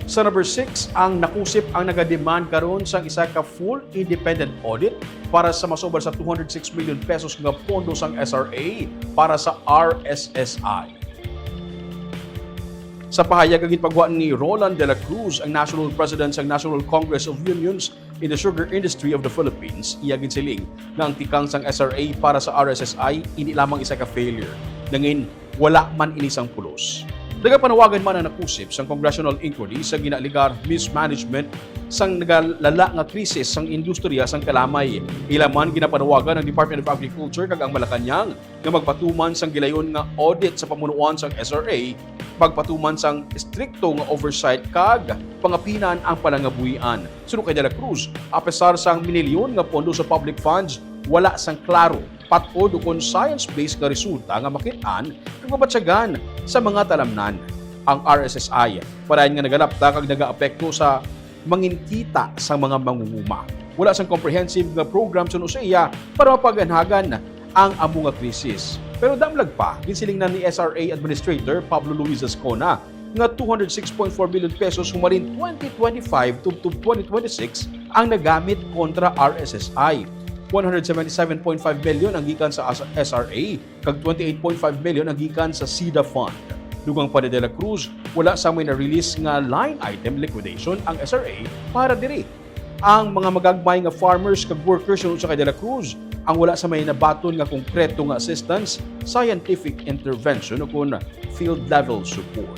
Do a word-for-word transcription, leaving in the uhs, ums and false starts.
Sa number six, ang NACUSIP ang nagademand karon sang isa ka full independent audit para sa masubad sa two hundred six million pesos nga pondo sang S R A para sa R S S I. Sa pahayag nga ginpagwa ni Roland de la Cruz, ang National President sang National Congress of Unions in the Sugar Industry of the Philippines, iya ginsiling nga ang tikang sang S R A para sa R S S I hindi lamang isa ka failure, nangin wala man ini sang pulos. Nagapanawagan man ang NACUSIP sang congressional inquiry sa ginaalegar mismanagement sang nagalala nga krisis sang industriya sang kalamay. Ila man ginapanawagan ang Department of Agriculture kag ang Malacañang nga magpatuman sang gilayon nga audit sa pamunuan sang S R A, magpatuman sang estrikto nga oversight kag pangapinan ang palangabuhian. Suno kay De La Cruz, apesar sang minilyon nga pondo sa public funds, wala sang klaro, pat-od ukon science-based nga resulta nga makit-an kag mabatyagan sa mga talamnan. Ang R S S I, parayan nga nagalapta kag nagaapekto sa mangin kita sang mga mangunguma. Wala sang comprehensive nga program suno sa iya para mapaganhagan ang amo nga krisis. Pero damlag pa, ginsiling na ni S R A Administrator Pablo Luis Azcona nga two hundred six point four million pesos humarin twenty twenty-five tubtob twenty twenty-six ang nagamit kontra R S S I. One hundred seventy-seven point five million ang gikan sa S R A kag twenty-eight point five million ang gikan sa SIDA Fund. Dugang pa ni De La Cruz, wala sang may na-release nga line item liquidation ang S R A para diri. Ang mga magagmay nga farmers kag workers, suno sa kay De La Cruz, ang wala sang may nabaton nga konkreto nga assistance, scientific intervention ukon field level support.